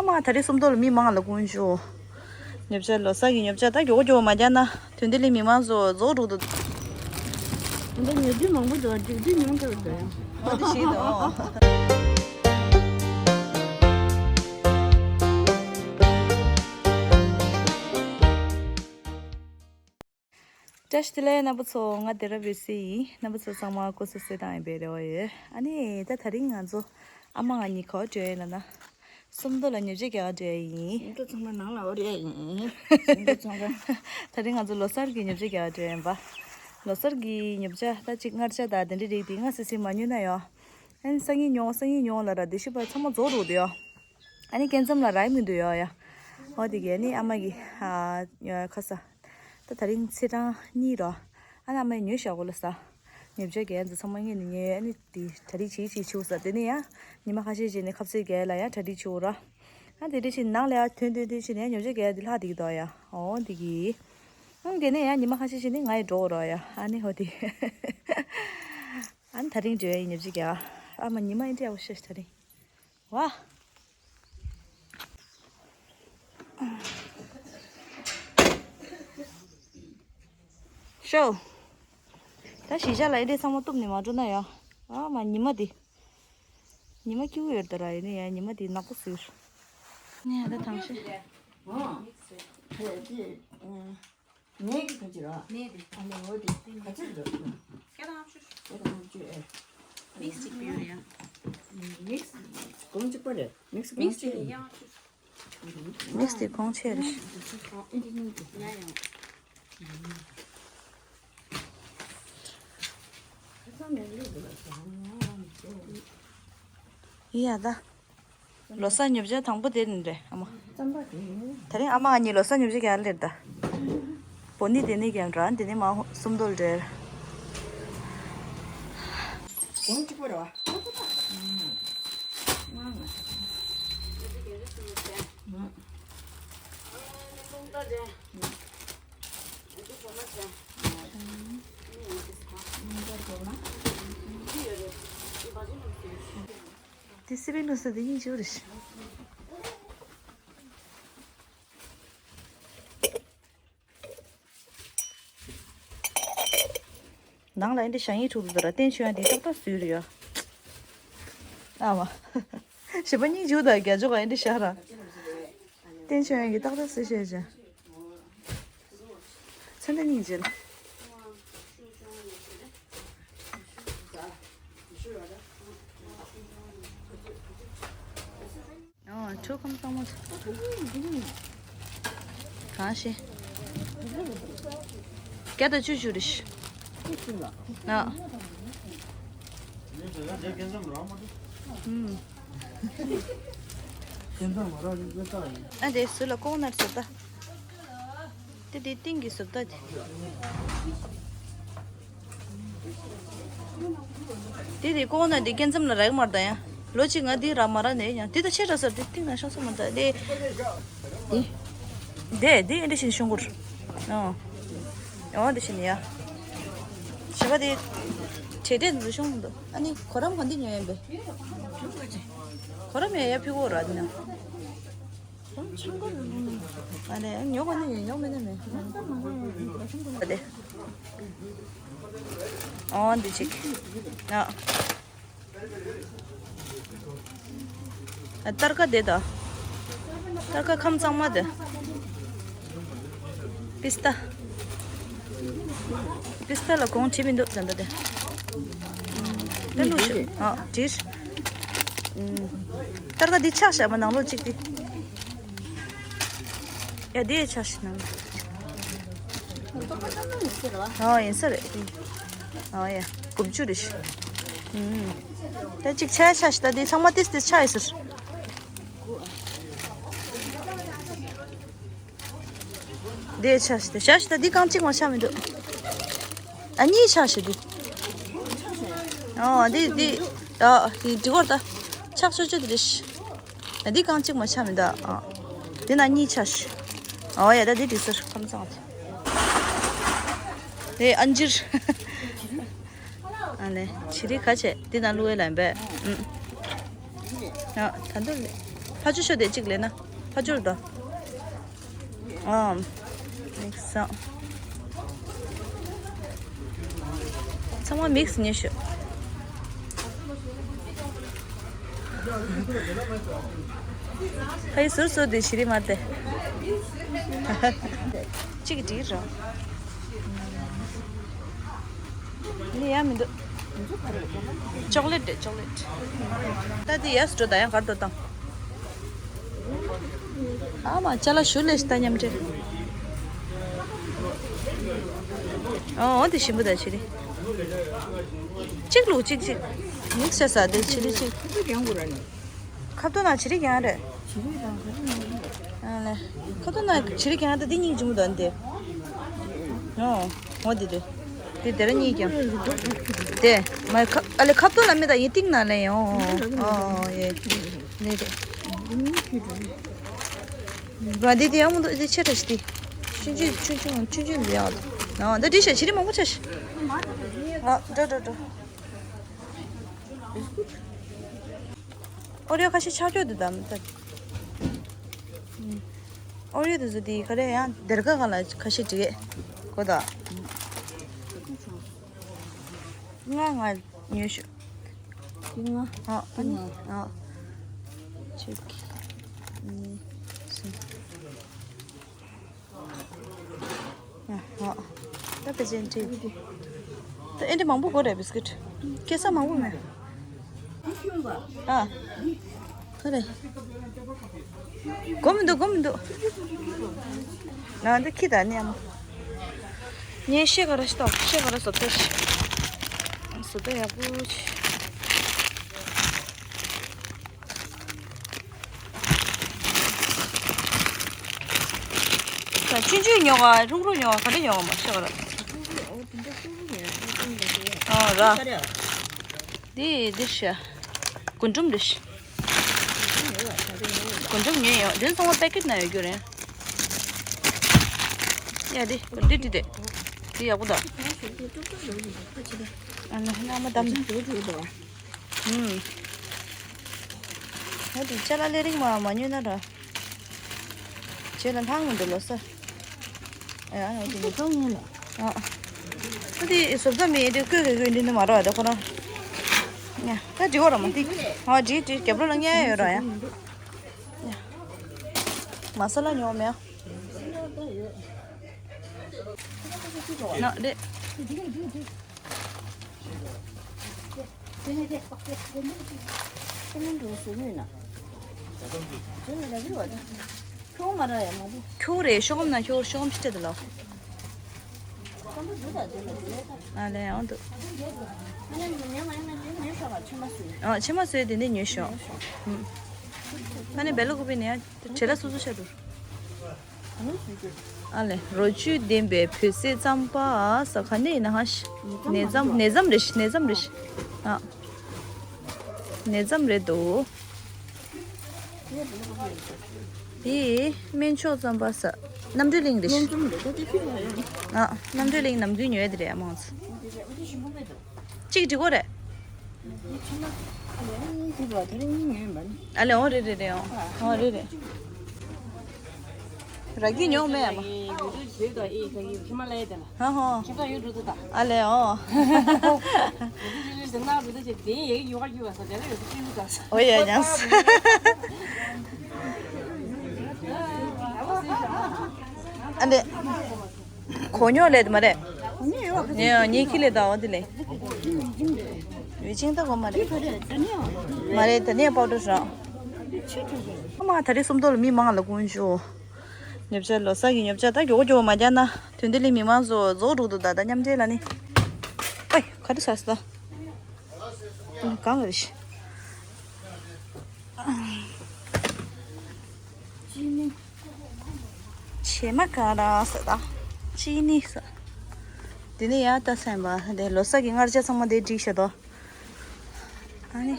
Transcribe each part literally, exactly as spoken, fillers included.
ཨ་མ་ད་རེས་སུམ་མདོ་ལ་མི་མང་ལ་དཀོན་མཆོག་ཉོ་ཆ། ལོ་གསར་གྱི་ཉོ་ཆ་ད་མགྱོགས་མགྱོགས་མ་རྒྱག་ན་དོན་དེ་ལས་མི་མང་ཚོ་རྫོགས་འགྲོ་འདུག་འདི་ཉོ་རྒྱུ་མང་པོ་འདུག་འགྲིག་འགྲིག་མྱོང་ཀྱི་རེད་ད་ཡང་། ཨ་འདི་ཞིག་དང་། བཀྲ་ཤིས་བདེ་ལེགས་རྣམ་པ་ཚོ། ང་བདེ་རབ་ཡོད་སྲིད་ཡིན། རྣམ་པ་ཚོ་ཚང་མ་སྐུ་གཟུགས་གསལ་ཐང་ཡིན་པའི་རེ་བ་ཡོད། ཨ་ནི་ད་དེ་རིང་ང་ཚོ་ཨ་མ་ང་གཉིས་ག་པར་འགྲོ་ཡིན་ལབ་ན། སུམ་མདོ་ལ་ཉོ་ཆ་རྒྱག་འགྲོ་ཡ་ཡིན། སུམ་མདོ་ཚང་མ་ནང་ལ་འོ་རེད་ཡིན། སུམ་མདོ་ཚང་མ། དེ་རིང་ང་ཚོ་ལོ་གསར་གྱི་ཉོ་ཆ་རྒྱག་འགྲོ་ཡ་ཡིན་པ། ལོ་གསར་གྱི་ཉོ་ཆ་ད་ཅིག་མངར་ཆ་དང་དེ་འདྲའི་རིགས་དེ་སྔ་སེ་སེ་མ་ཉོས་ན་ཡོ། ཨ་ནི་སང་ཉིན་ཉོ་སང་ཉིན་ཉོ་ལབ་ར་དེ་ཤི་པ་ཚང་མ་རྫོགས་འགྲོ་འདུག་ཡོ། ཨ་ནི་སྐྱེ་མཚམས་ལ་རག་མི་འདུག་ཡོ་ཡ། འོ་དེ་གས་ཨ་ནི་ཨ་མ་གི་ཨ་ཁ་ས། ད་དེ་རིང་ཚེས་གྲངས་གཉིས་རོ། ཨ་ནི་ཨ་མས་ཉོས་བཞག་གོ་ལ་ས། ཉོ་ཆ་གས་ཚང་མ་ངས་ནི་ཉོས། ཨ་ནི་དེ་གྲ་སྒྲིག་བྱེད་བྱེད་བྱེད་ས་དེ་ནི་ཡ། ཉི་མ་ཁ་ཤས་ཤིག་ནས་ཁ་ཟས་གས་ལ་ཡ་གྲ་སྒྲིག་བྱེད་ར། ཨ་དེ་འདྲ་ཞིག་ནང་ལ་ཡ་ཐོན་ཐོན་ཐོན་ཞིག་ནས་ཉོ་ཆ་གས་དེ་ལྷག་དེ་གི་དོ་ཡ། འོ་དེ་གི། ཨང་དེ་ནས་ཡ་ཉི་མ་ཁ་ཤས་ཤིག་ནས་ང་ཡི་འགྲོ་རོ་ཡ། ཨ་ནི་ཧོ་དེ། ཨ་ནི་དེ་རིང་འགྲོ་ཡ་ཡིན། ཉོ་ཆ་གས་ཨ་མ་ཉི་མ་ཨེ་འདྲ་ཡ་བོ་ཤ་ཤ་དེ་རིང་། ཝ། ཤོ། ད་གཞིས་ཆགས་ལ་ཨེ་འདྲས་ཚང་མ་གཏུབ་ནས་མ་འགྲོ་ན་ཡ། ཨ་མ་ཉི་མ་འདི། ཉི་མ་སྐྱིད་པོ་ཡོད་ད་ར་ཡིན་ནི་ཡ། ཉི་མ་འདི་ནག་པོ་ཟེར། ནས་ད་ཐང་ཤེས། ཨོ། ཁྱེད་ཀྱིས་ཨ་ནས་ཀྱི་ག་ཅི་ར། ནས་དེ། ཨ་ནས་འོ་དེ་ག་ཅི་ར། སྐད་དང་ཨ་ཅུ། སྐད་དང་ཨ་ཅུ་ཨེ། མིག་སི་ཅིག་ཡོད་ཡ། མིག་སི་གོང་གཅིག་པ་རེད། མིག་སི་གོང་ཆེ་རེད། མིག་སི་དེ་གོང་ཆེ་རེད། ཡ་ད། ལོ་གསར་ཉོ་ཆ་དང་པོ་དེ་ནི་རེད་ཨ་མ། ད་རིང་ཨ་མ་ང་གཉིས་ལོ་གསར་ཉོ་ཆ་རྒྱག་ལེར་ད། བོ་ནི་དེ་ནི་རྒྱག་འདྲ་དེ་ནི་མ་སུམ་མདོ་ལ་འདྲེར། གོང་གཅིག་པ་རེད་བ། དེ་སི་པན་ལོ་ས་དེ་ཡིན་ཅི་རེད། ནང་ལ་ཨེ་འདྲ་ཞང་ཡིག་འཁྲུག་འདུག་ད་ར། བསྟན་ཆོས་ཡང་འདི་ཏག་ཏག་བཟོས་རེད་ཡ། ཨ་མ། ཞེ་པོ་སྙིང་རྗེ་པོ་དང་རྒྱ་ཇོ་ག་ཨེ་འདྲ་ཤ་ར། བསྟན་ཆོས་ཡང་གི་ཏག་ཏག་བཟོས་བྱས་བྱས། ཚེ་འདི་སྙིང་རྗེ་ལ། ཨོ། ཁྲོ་ཁམས་གཙང་མ། གང་ཤེས། བརྒྱ་དང་བཅུ་བཅུ་རེད་ཤི། ཨ། ཨུམ། ཨ་དེ་སུ་ལ་ལྐོག་ན་སུ་ད། དེ་དེ་ཏིང་གི་སུབ་ད་དེ། དེ་དེ་ལྐོག་ན་དེ་སྐྱེ་མཚམས་ལ་རག་མར་ད་ཡང་། ལོ་གཅིག་ང་དེ་རག་མ་རག་ནས་ཡང་དེ་ད་ཆེ་དྲག་སར་དེ་ཏིང་ན་ཤོག་སུ་མ་ད་དེ། དེ། དེ་དེ་འདི་བཞིན་ཤོང་གུར། ཨོ། ཨོ་འདི་བཞིན་ཡ། ཞེས་པ་དེ། བྱེད་འབྲས་འདི་ཤོང་འདུག་ཨ་ནི་གོ་རམ་ག་འདི་ཉོ་ཡིན་པས། གོ་རམ་ཡ་ཡ་ཕི་གོ་ར་འདི་ན། ཨ་ནི་ཉོ་ག་ནི་ཉོ་མེད་ན་མེད། ཨ་དེ། ཨོ་འདི་ཅིག་ཨ། ཨ་སྟར་ཀ་དེ་ད། སྟར་ཀ་ཁམས་གཙང་མ་དེ། པིས་ཏ། པིས་ཏ་ལ་གོང་བྲིས་མི་འདུག་ད་ལྟ་དེ། ད་ལུག་ཤོག་ཨ་བྲིས། སྟར་ཀ་འདི་ཆགས་ཤག་མ་ནང་ལོགས་གཅིག་དེ། ཡ་འདི་ཡ་ཆགས་ཤག་ནང་ལོགས། ཨ་ཡིན་ས་རེད། ཨ་ཡ་དགུ་བཅུ་རེད་ཤག་ད་གཅིག་ཆགས་ཤག་ད་འདི་ཚང་མ་ཏིས་ཏིས་ཆགས་ཡིན་ས་རེད། འདི་ཆགས་ཤག་ད་ཆགས་ཤག་ད་འདི་རྐང་གཅིག་མ་ཆགས་མི་འདུག་ཨ་གཉིས་ཆགས་ཤག་འདི། ཨོ་འདི་འདི། ཨ་འདི་འདི་སྐོར་ད། ཆགས་ཆོག་ཆོག་འདི་རེད་ཤག་ཨ་འདི་རྐང་གཅིག་མ་ཆགས་མི་འདུག་ཨ། འདི་ན་གཉིས་ཆགས་ཤག་ཨོ་ཡ་ད་འདི་འདི་ཟེར་ཁམས་གཙང་དེ། ཨན་ཇིར། ཨ་ནི་བྱི་རིལ་ཁ་ཆེ་འདི་ན་བླུག་ཡས་ལ་ཡིན་པས། ཨུམ། ཨ་ད་འདི་ལས། ཕ་ཆུ་ཤོ་དེ་གཅིག་ལེན་ན། ཕ་ཆུར་དོ། ཨམ། མིག་སང་། ཚང་མ་མིག་སི་ཉེ་ཤོ། ཕ་ཡི་ཟུར་ཟུར་དེ་ཞི་རི་མ་དེ། གཅིག་འགྲིག་རོ། ནི་ཡ་མི་འདུག་ཅོག་ལེ་ཊི་རེད། ཅོག་ལེ་ཊི། ད་དེ་ཡས་འགྲོ། ད་ཡང་གར་འགྲོ་དང་། ཨ་མ་ཅ་ལག་ཞུ་ལས་ཤི་ད་མཉམ་འབྲེལ། ཨོ་ཨོ་དེ་ཞིམ་པོ་ད་ཆི་རི། གཅིག་ལུག་གཅིག་གཅིག་མིག་སི་བྱས་ས་དེ་ཆི་རི་གཅིག་ཁ་ཏོ་ན་ཆི་རི་རྒྱང་རེད། ཨ་ལེ། ཁ་ཏོ་ན་ཆི་རི་རྒྱང་ད་དེ་སྙིང་རྗེ་མོ་ད་འདི། ཨོ། ཨོ་དེ་དེ། དེ་དེ་ར་གཉིས་ཀྱང་། དེ། མ་ཁ་ཨ་ལེ་ཁ་ཏོ་ན་མི་ད་ཡིན་ཏིང་ན་ལེ་ཡོང་། ཨོ་ཡེ། ལེ་དེ། མ་འདི་དེ་ཡང་མོ་འདུག་དེ་ཆེ་ཏྲ་ཞིག་དེ། ཆུང་ཆུང་ཆུང་ཆུང་ཆུང་ཆུང་འདི་ཡང་འདུག་ཨོ་ད་འདི་ཤ་ཆི་རི་མང་པོ་ཆ་ཤི། ཨ་འགྲོ་འགྲོ་འགྲོ། ཨོ་རེད། ཁ་ཤས་ཆག་ཆོག་འདུག་དམ་ད། ཨོ་རེད། དེ་ཚོ་དེ་ག་རེ་ཡང་སྡེར་ཁ་ག་ལ་ཁ་ཤས་འགྲིག་གོ་ད། ང་ང་ཉོས་ཤོག་ང་ཨ་ཨ་ནི་ཨ། གཅིག་གཉིས་གསུམ། ཨ། ད་པེ་ཅན་ཏི་ད་ཨེ་འདྲ་མང་པོ་དགོས་རེད། བིས་ཀིཊ་སྐྱེ་ས་མང་པོ་མེད། ཨ། ཧ་རེ། དགོས་མི་འདུག་དགོས་མི་འདུག་ང་འདི་ཁྱི་དང་ནི་ཨ་མ། ངས་ཤེས་ག་ར་ཤི་ཏོག་ཤེས་ག་ར་བཟོ་ལྟ་ཤི། བཟོ་ལྟ་ཡག་པོ་ཤི། ཆུང་ཆུང་ཉོ་ག་ལྷུག་ལྷུག་ཉོ་ག་ག་འདྲ་ཉོ་ག་མ་ཤེས་ག་ར། ཨོ་ར། འདི་འདི་ཤ། རྒུན་འབྲུམ་འདི་ཤ། རྒུན་འབྲུམ་ཉོས་ཡོང་། འདི་ཚང་མ་པེ་ཀེཊ་ནང་ཡོད་རྒྱུ་རེད། ཡ་འདི་འདི་འདི་འདི་འདི་ཡག་པོ་འདུག་ཨ་ནི་ལྷག་མ་བསྡམས། ཨུམ། ཨོ་དེ་ཅ་ལག་ལས་རིང་མ་མ་ཉོས་ན་ར། རྗེས་ལ་ལྷག་མི་འདུག་ལོ་གསར། ཨ་ཨོ་དེ་ཉོས་ལ། ཨ། ཨོ་དེ་བཟོ་ལྟ་མེད་དེ་བཀོད་གི་བཀོད་འདི་ནི་མ་ར་དེ་ཁོ་རང་། ཡ་ད་འགྲིག་གོ་ར་མ་དེ། ཨ་འགྲིག་འགྲིག་རྒྱབ་ལོགས་ལ་ཉལ་ཡོད་ར་ཡ། ཡ། མ་ས་ལ་ཉོ་མེད། ན་རེད། ཁྱོད་རེད། ཤོག་སྒམ་ན་ཁྱོད་ཤོག་སྒམ་ཕྱི་སྤྲད་དུ་ལོ། ཨ་ལེ་ཡང་འདུག་ཨ་ཕྱེ་མ་བཟོས་དེ་ནས་ཉོས་ཤོག་ཨ་ནི་སྦེལ་ཀོབ་ནས་ཡང་བྲེ་ལ་སོ་སོ་ཤ་འདུག་ཨ་ལེ། རོ་བཅུད་ལྡན་པའི་བོད་ཟས་རྩམ་པ་ཟ། ག་ནས་ཡིན་ན་ཧ་ཤ། ནས་རྩམ་ནས་རྩམ་རེད་ཤ། ནས་རྩམ་རེད་ཤ། ཨ། ནས་རྩམ་རེད་འདུག་དེ་སྨན་མཆོག་རྩམ་པ་ཟ། རྣམ་གྲོལ་གླིང་རེད་ཤ། ཨ། རྣམ་གྲོལ་གླིང་ནམ་རྒྱུན་ཉོ་ཡ་དེ་རེད། ཨ་མང་ཚོ། གཅིག་འགྲིག་གོ་རེད། ཨ་ལེ་འོ་རེད་རེད་རེད། འོ་འོ་རེད་རེད། ར་གི་ཉོ་མེད་ཨ་མ། ཧ་ཧོ། ཨ་ལེ་འོ། འོ་ཡ་ཉམས། ཨ་ལེ། གོ་ཉོ་ལེ་དུ་མ་རེད། ཉེ་ཉེ་ཁི་ལེ་དང་འོ་དེ་ལེ། ཡུས་ཅིང་ད་གོ་མ་རེད། མ་རེད། ད་ནས་པའོ་ཏར་རང་། ཨ་མ་ད་རེས་སུམ་མདོ་ལ་མི་མང་ལ་ཀུན་ཞུ། ཉོ་ཆ་ལོ་གསར་གྱི་ཉོ་ཆ་ད་མགྱོགས་མགྱོགས་མ་རྒྱག་ན་དོན་དེ་ལས་མི་མང་ཚོ་རྫོགས་འགྲོ་འདུག་ད་ད་མཉམ་འབྲེལ་ལ་ནི། ཨོའི་ག་རེ་ཟ་ཟ། གང་རེད། ཅི་ནི། བྱེ་མ་ག་ར་ཟེར་ད། ཅི་ནི་ཟེར། དེ་ནི་ཡ་ད་སེམས་པ་དེ་ལོ་གསར་གྱི་མངར་ཆ་ཚང་མ་དེ་བསྒྲིགས་བཞག་དོ། ཨ་ནི།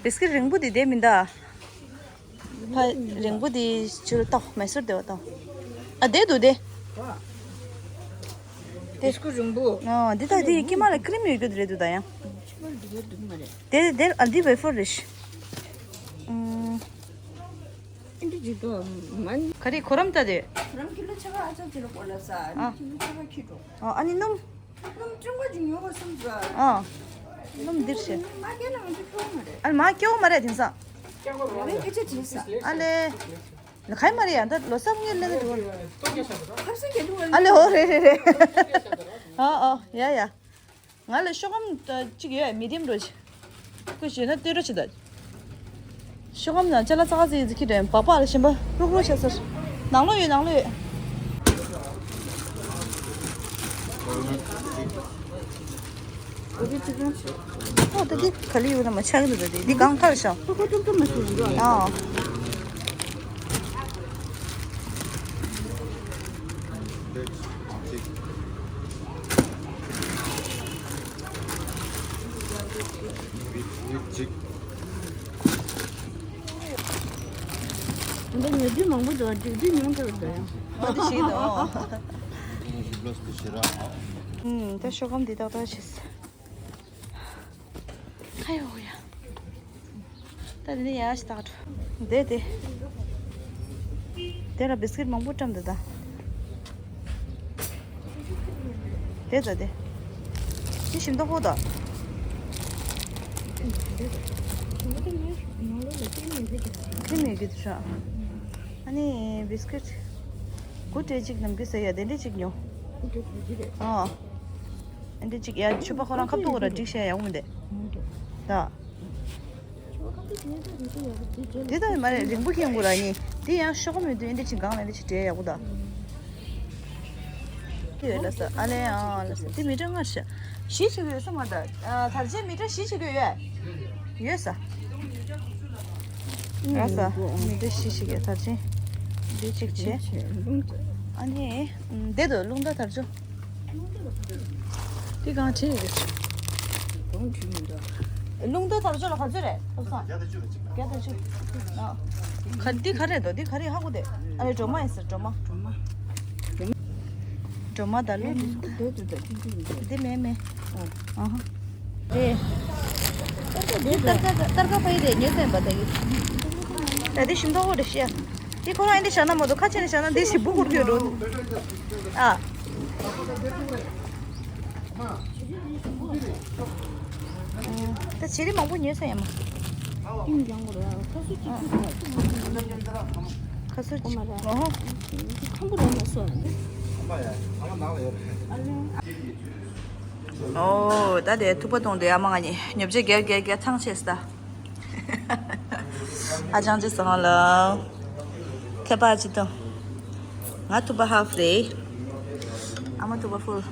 བིས་ཀིཊ་རིང་པོ་དེ་བསྡད་མི་འདའ། ཕ་རིང་པོ་དེ་ཅུ་ལ་ཏོག་མེ་སོར་དེ་བ་ཏོག་ཨ་བསྡད་འདུག་དེ། དེ་སྐུ་རིང་པོ། ཨ་འདི་ད་དེ་ཀི་མ་ལ་ཀི་རིམ་ཡོད་རྒྱུ་དེ་རེད་འདུག་ད་ཡང་། ཕྱི་པར་འདི་ག་འདུག་མ་རེད། དེ་དེ་ཨ་འདི་ཝེ་ཕར་རེད་ཤག་ཨུམ། འདི་ཅི་དོ་མན། ག་རེ་ཁོ་རམ་ལྟ་དེ། ཁོ་རམ་ཀི་ལོ་ཆ་ག་ཨ་ཅག་ཅི་ལ་གོ་ལ་ས། ཨ། ནི་ཀི་ལོ་ཆ་ག་ཁྱི་འགྲོ། ཨ། ཨ་ནི་སྣུམ། སྣུམ་ཅུང་ག་ཅིག་ཉོ་བ་སོང་ཟ། ཨ། སྣུམ་འདིར་བྱེད། མ་སྐྱེ་ན་ང་ཚོ་སྐྱོ་མ་རེད། ཨ་ནི་མ་སྐྱེ་བ་མ་རེད་དེང་སང་། ང་རང་སྐད་ཆ་དྲིས་ས། ཨ་ལེ། ལ་ཁའི་མ་རེད་ཡ། ད་ལོ་སབ་ངེར་ལེ་ན་འགྲོ། ཁ་སང་ག་འགྲོ་བ། ཨ་ལེ། ཧོ་རེད་རེད་རེད། ཨ་ཨ་ཡ་ཡ། ང་ལ་ཤོག་སྒམ་གཅིག་ཡོད། མི་ཌི་ཡམ་འགྲོ་ཅིག་ཁོས་ཞུས་ན་ལྟོས་རོགས་བྱེད་ད། ཤོག་སྒམ་ནང་ཅ་ལག་ཙག་ཙིག་ཙིག་ཁྱི་དྲན་པག་པག་ལ་ཞིམ་པ་ལྷུག་ལྷུག་བྱས་ཟེར། ནང་ལོགས་ཡོད། ནང་ལོགས་ཡོད། ཨོ་ད་འདི་ག་ལེ་ཡོད་ན་མ་ཆགས་ཀྱི་འདུག་ད་འདི་འདི་གང་ཐར་ཤག་ཨོ། འདི་ཉོ་རྒྱུ་མང་པོ་འདུག་སྒྲིག་རྒྱུ་ཉུང་དུ་འདུག་ཨ་འདི་ཞིག་འདུག་ཨ། ད་ཤོག་སྒམ་འདི་ཏག་ཏག་བྱས། ཨ་ཡོ་ཡ། ད་འདི་ནས་ཡར་ཞིག་ཏག་འགྲོ། དེ་དེ། དེ་ལ་བིས་ཀིཊ་མང་པོ་བཀྲམ་འདུག་ད། དེ་ད་དེ། དེ་ཞིམ་མདོག་པོ་ད། དེ་མེད་ཀི་འདུག་ཤག་ཨ་ནི་བིས་ཀིཊ། དགུ་སྤྲད་གཅིག་ནམ་རྒྱུན་ཟ་ཡ་དེ་འདྲས་གཅིག་ཉོ། ཨ། དེ་འདྲས་གཅིག་ཡ་ཕྱུ་པ་ཁོ་རང་ཁ་ཐུག་ར་སྒྲིག་བྱས་ཡག་པོ་མི་འདུག་ད། དེ་ལྟ་མ་རེད། རིང་པོ་ཁེངས་དགོས་ར་ནི། དེ་ཡང་ཤོག་མེད་དུས་ཨེ་འདྲ་ཅིག་སྒང་ལ་ཨེ་འདྲ་ཅིག་སྤྲད་ཡག་པོ་ད། ཡོད་ལ་ས། ཨ་ལེ་ཨ་ལ་ས། དེ་མི་ཊར་ལྔ་ཤ། བཞི་ཞིག་ཡོད་ས་མ་ད། ཨ། དར་ཆའི་མི་ཊར་བཞི་ཞིག་ཡོད། ཡོད་ས། ཡོད་ས། མི་ཊར་བཞི་ཞིག་ཡོད། དར་ཆའི་འདི་གཅིག་བྱས། ཨ་ནི་འདི་དུ་རླུང་རྟ་དར་ལྕོག་དེ་གང་བྲིས་ཡོད་རེད། གང་བྲིས་མི་འདུག་རླུང་རྟ་དར་ལྕོག་ལ་ག་ཚོད་རེད་ཨ་སང་། བརྒྱ་དང་བཅུ། ཨ། ག་འདི་ག་རེད་འདུག་འདི་ག་རེ་ཧ་གོ་དེ། ཨ་ནི་སྒྲོལ་མ་ཡིན་ཟེར། སྒྲོལ་མ། སྒྲོལ་མ། སྒྲོལ་མ་དང་རླུང་རྟ། འདི་མེད་མེད། ཨ་ཧ། དེ། འདི་སྟར་ཀ་སྟར་ཀ་པའི་དེ་ཉོས་ཚན་པ་དེ་གི། ད་དེ་ཞིམ་མདོག་པོ་རེད་ཤི་ཡ། དེ་ཁོ་རང་ཨེ་འདྲ་བཞག་ན་མ་གཏོགས་ཁ་ཕྱེ་ནས་བཞག་ན་འདི་ཞིམ་པོ་ཁོར་གྱི་འགྲོ། ཨ། ད་བྱི་རིལ་མང་པོ་ཉོས་ས་ཡ་མ། ཁ་སུ་ཅིག་ཁ་སུ་ཅིག་ཨོ། ཁམ་བུ་ར་མ་སོ། ཨོ། ད་དེ་ཐུག་པ་གཏོང་དུས་ཨ་མ་ང་གཉིས་ཉོ་ཆ་རྒྱག་རྒྱག་རྒྱག་ཐང་ཆད་སོང་ད། ཨ་ཅང་ཅི་སོང་ལ། ཐེ་པ་ཅི་དང་། ང་ཐུག་པ་ཧཱ་ཕུ་རེད། ཨ་མ་ཐུག་པ་ཕུལ།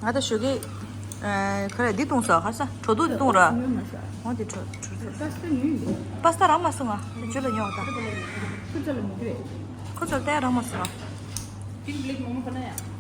ང་ད་ཞོགས་ཀས། ཨ། ག་རེ་འདི་བཏུང་ས། ག་རེ་ཟ། གྲོ་ཐུག་འདི་བཏུང་ར། འོ་འདི་གྲོ་གྲོ་ཐུག་པ་སི་ཏ་ཉོས་ཡིན་པས། པ་སི་ཏ་རག་མ་སོང་ང་། ཇོ་ལ་ཉོ་བ་ད། ཁོ་ཚོ་ལ་མི་འདུག་ཁོ་ཚོ་ལ་ཏའི་རག་མ་སོང་ང་། Pink black momo ཁོ་ན་ཡ།